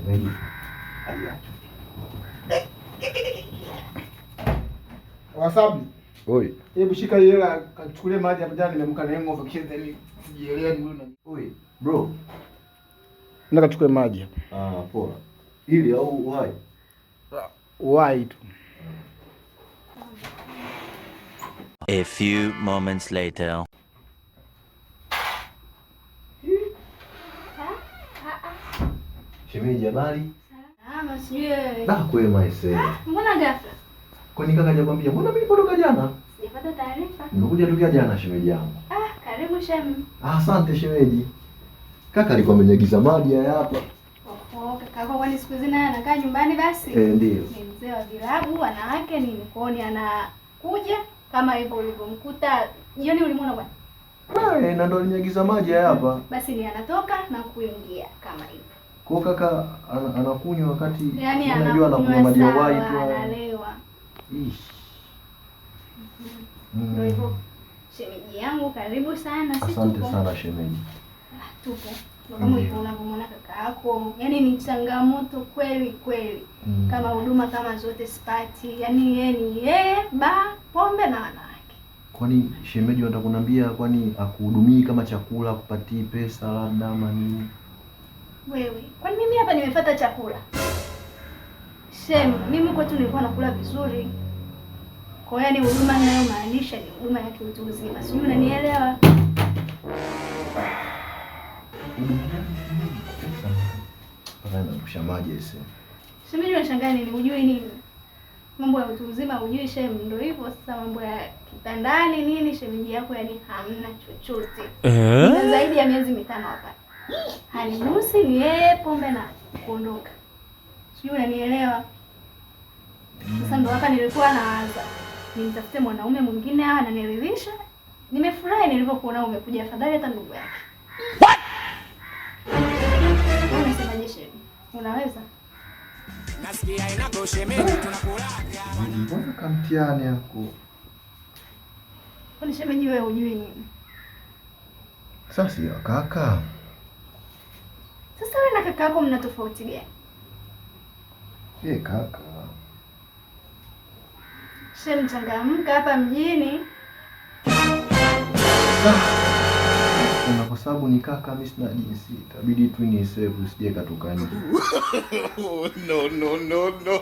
Shemeji. Aliacho. Wasabi. Oi. Hebu shika hii hela kachukulie maji hapo, jana nimeamka na hangover kisha then sijielewi ni nini. Oi, bro. Nataka kachukue maji. Ah, poa. Ili au uhai? Wai tu. A few moments later. Shemeji, habari? Salama, sijui wewe. Da, kwema ese. Mbona ghafla? Kwani kaka hajakwambia? Mbona mimi nilipotoka jana? Sijapata taarifa. Nimekuja tokea jana shemeji yangu. Ah, karibu shem. Ah, asante shemeji. Kaka alikuwa ameniagiza maji haya hapa. Oho, kaka yako kwani siku hizi naye anakaa nyumbani basi? Eh, ndio. Ni mzee wa vilabu, wanawake nini kuoni anakuja kama hivyo ulivyomkuta jioni ulimwona bwana. Eh, na ndo aliniagiza maji haya hapa. Basi ni anatoka na kuingia kama hivyo. Kwa kaka anakunywa wakati Yaani unajua anakunywa maji ya wai tu. sawa, haya. analewa. Ish. Ndio hivyo. Shemeji yangu karibu sana. Si Asante tupo. sana shemeji. Ah, tupo. Ndio kama hivyo unavyomwona kaka yako. Yaani ni changamoto kweli kweli. Kama huduma kama zote sipati, yaani yeye ni yeye, ba pombe na wanawake. Kwani shemeji unataka kuniambia kwani akuhudumii kama chakula, akupatii pesa labda ama nini? Wewe, kwani mimi hapa nimefuata chakula? Shem, mimi kwetu nilikuwa nakula vizuri. Kwa hiyo ni huduma ninayomaanisha ni huduma ya kiutu uzima. Sijui unanielewa? Huduma gani shemeji? Pesa. Mpaka naangusha maji ese. Shemeji, unashangaa nini? Hujui nini? Mambo ya utu uzima hujui shem, ndio hivyo sasa mambo ya kitandani nini shemeji yako yani hamna chochote. Na zaidi ya miezi 5 hapa. Hanigusi ni yeye pombe na kuondoka. Sijui unanielewa? Sasa ndo hapa nilikuwa nawaza nimtafute mwanaume mwingine awe ananiridhisha. Nimefurahi nilivyokuona umekuja, afadhali hata ndugu yake. What? Unasemaje shemeji? Unaweza? Mbona kamtiani yako? Kwani shemeji wewe hujui nini? Sasa ya kaka. Sasa wewe na kaka yako mna tofauti gani? Eh, kaka. Shem, changamka hapa mjini. Na kwa sababu ni kaka, mimi sina jinsi, itabidi tu ni save usije katoka nje. No, no, no, no.